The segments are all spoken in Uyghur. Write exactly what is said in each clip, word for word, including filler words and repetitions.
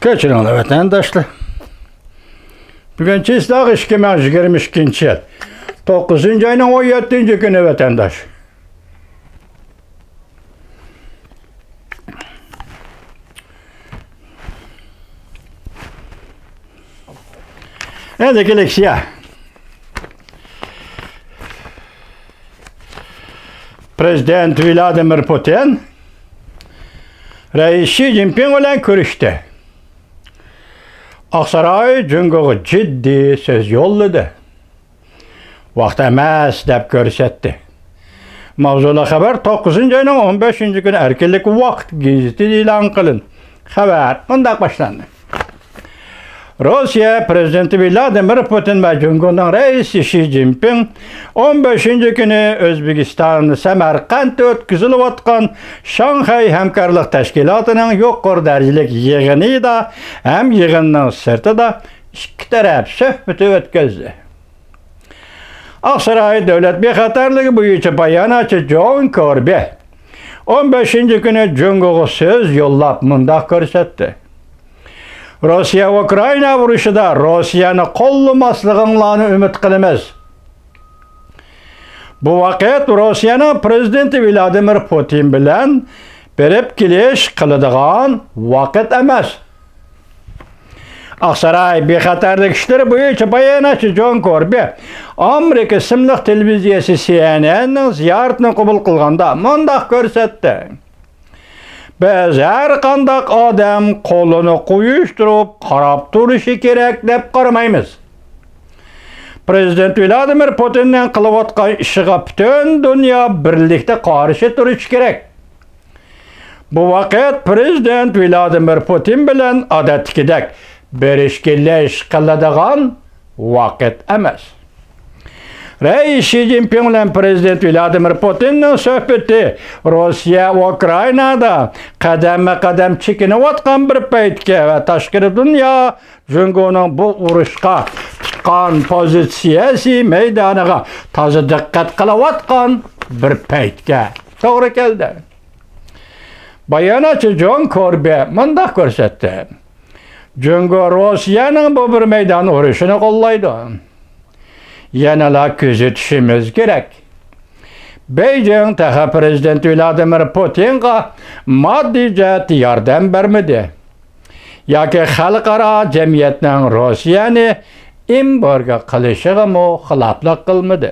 كەچۈرۈڭلار، ۋەتەنداشلار. بۈگۈن چىسلاغ ئىككى مىڭ يىگىرمە ئىككىنچى يىل، توققۇزىنچى ئاينىڭ ئون يەتتىنچى كۈنى، ۋەتەنداش. ئەمدىكى لېكسىيە. پرېزىدېنت ۋلادىمىر پۇتىن رەئىس شى جىنپىڭ بىلەن كۆرۈشتى. ئاقساراي جۇڭگوغا جىددىي سۆز يوللىدى. ۋاقىت ئەمەس دەپ كۆرسەتتى. ماۋزۇلۇق خەۋەر توققۇزىنچى ئاينىڭ ئون بەشىنچى كۈنى ئەركىنلىك ۋاقىت گېزىتىدە ئېلان قىلىندى. خەۋەر مۇنداق باشلاندى. روسىيە پرېزىدېنتى ۋلادىمىر پۇتىن ۋە جۇڭگونىڭ رەئىسى شى جىنپىڭ ئون بەشىنچى كۈنى ئۆزبېكىستان سەمەرقەنتتە ئۆتكۈزۈلۈۋاتقان شاڭخەي ھەمكارلىق تەشكىلاتىنىڭ يۇقىرى دەرىجىلىك يىغىنىدا ھەم يىغىننىڭ سىرتىدا ئىككى تەرەپ سۆھبىتى ئۆتكۈزدى. ئاقساراي دۆلەت بىخەتەرلىكى بويىچە باياناتچى جون كوربى ئون بەشىنچى كۈنى جۇڭگوغا سۆز يوللاپ مۇنداق كۆرسەتتى. روسىيە ئۇكرائىنا ئۇرۇشىدا روسىيەنى قوللىماسلىقىڭلارنى ئۈمىد قىلىمىز. بۇ ۋاقىت روسىيەنىڭ پرېزىدېنتى ۋلادىمىر پۇتىن بىلەن بېرىپ كېلىش قىلىدىغان ۋاقىت ئەمەس. ئاقساراي بىخەتەرلىك ئىشلىرى بويىچە باياناتچى جون كوربى ئامېرىكا ئىسىملىق تېلېۋىزىيەسى سى ئېن ئېن نىڭ زىيارىتىنى قوبۇل قىلغاندا مۇنداق كۆرسەتتى. بىز ھەر قانداق ئادەم قولىنى قويۇشتۇرۇپ قاراپ تۇرۇشى كېرەك دەپ قارىمايمىز. پرېزىدېنت ۋلادىمىر پۇتىننىڭ قىلىۋاتقان ئىشىغا پۈتۈن دۇنيا بىرلىكتە قارشى تۇرۇشى كېرەك. بۇ ۋاقىت پرېزىدېنت ۋلادىمىر پۇتىن بىلەن ئادەتتىكىدەك بېرىش كېلىش قىلىدىغان ۋاقىت ئەمەس. رەئىس شى جىنپىڭ بىلەن پرېزىدېنت ۋلادىمىر پۇتىننىڭ سۆھبىتى روسىيە ئۇكرائىنادا قەدەممۇ قەدەم چېكىنىۋاتقان بىر پەيتكە ۋە تاشقىرى دۇنيا جۇڭگونىڭ بۇ ئۇرۇشقا تۇتقان پوزىتسىيەسى مەيدانىغا تازا دىققەت قىلىۋاتقان بىر پەيتكە توغرا كەلدى. باياناتچى جون كوربى مۇنداق كۆرسەتتى. جۇڭگو روسىيەنىڭ بۇ بىر مەيدان ئۇرۇشىنى قوللايدۇ. يەنىلا كۆزىتىشىمىز كېرەك. بېيجىڭ تېخى پرېزىدېنت ۋلادىمىر پۇتىنغا ماددىي جەھەتتە ياردەم بەرمىدى ياكى خەلقئارا جەمئىيەتنىڭ روسىيەنى ئېمبارگو قىلىشىغىمۇ خىلاپلىق قىلمىدى.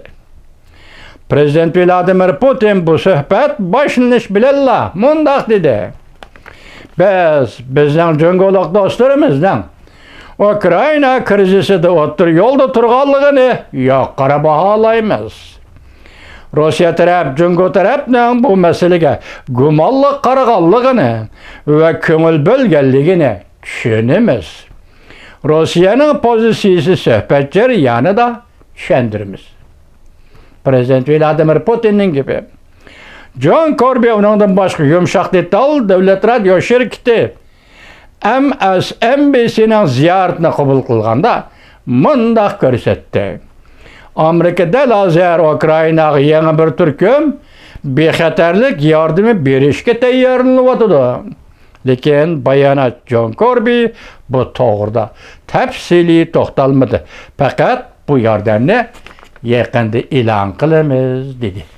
پرېزىدېنت ۋلادىمىر پۇتىن بۇ سۆھبەت باشلىنىش بىلەنلا مۇنداق دېدى: بىز بىزنىڭ جۇڭگولۇق دوستلىرىمىزنىڭ ئۇكرائىنا كىرىزىسىدا ئوتتۇرا يولدا تۇرغانلىقىنى يۇقىرى باھالايمىز. روسىيە تەرەپ جۇڭگو تەرەپنىڭ بۇ مەسىلىگە گۇمانلىق قارىغانلىقىنى ۋە كۆڭۈل بۆلگەنلىكىنى چۈشىنىمىز. روسىيەنىڭ پوزىتسىيىسى سۆھبەت جەريانىدا چۈشەندۈرىمىز. پرېزىدېنت ۋلادىمىر پۇتىننىڭ گېپى. جون كوربى ئۇنىڭدىن باشقا يۇمشاق دېتال دۆلەت رادىيو شىركىتى ئەم ئېس ئېن بى سىنىڭ زىيارىتىنى قوبۇل قىلغاندا مۇنداق كۆرسەتتى: ئامېرىكا دەل ھازىر ئۇكرائىناغا يېڭى بىر تۈركۈم بىخەتەرلىك ياردىمى بېرىشكە تەييارلىنىۋاتىدۇ. لېكىن بايانات جون كوربى بۇ توغرىدا تەپسىلىي توختالمىدى. پەقەت بۇ ياردەمنى يېقىندا ئېلان قىلىمىز، دېدى.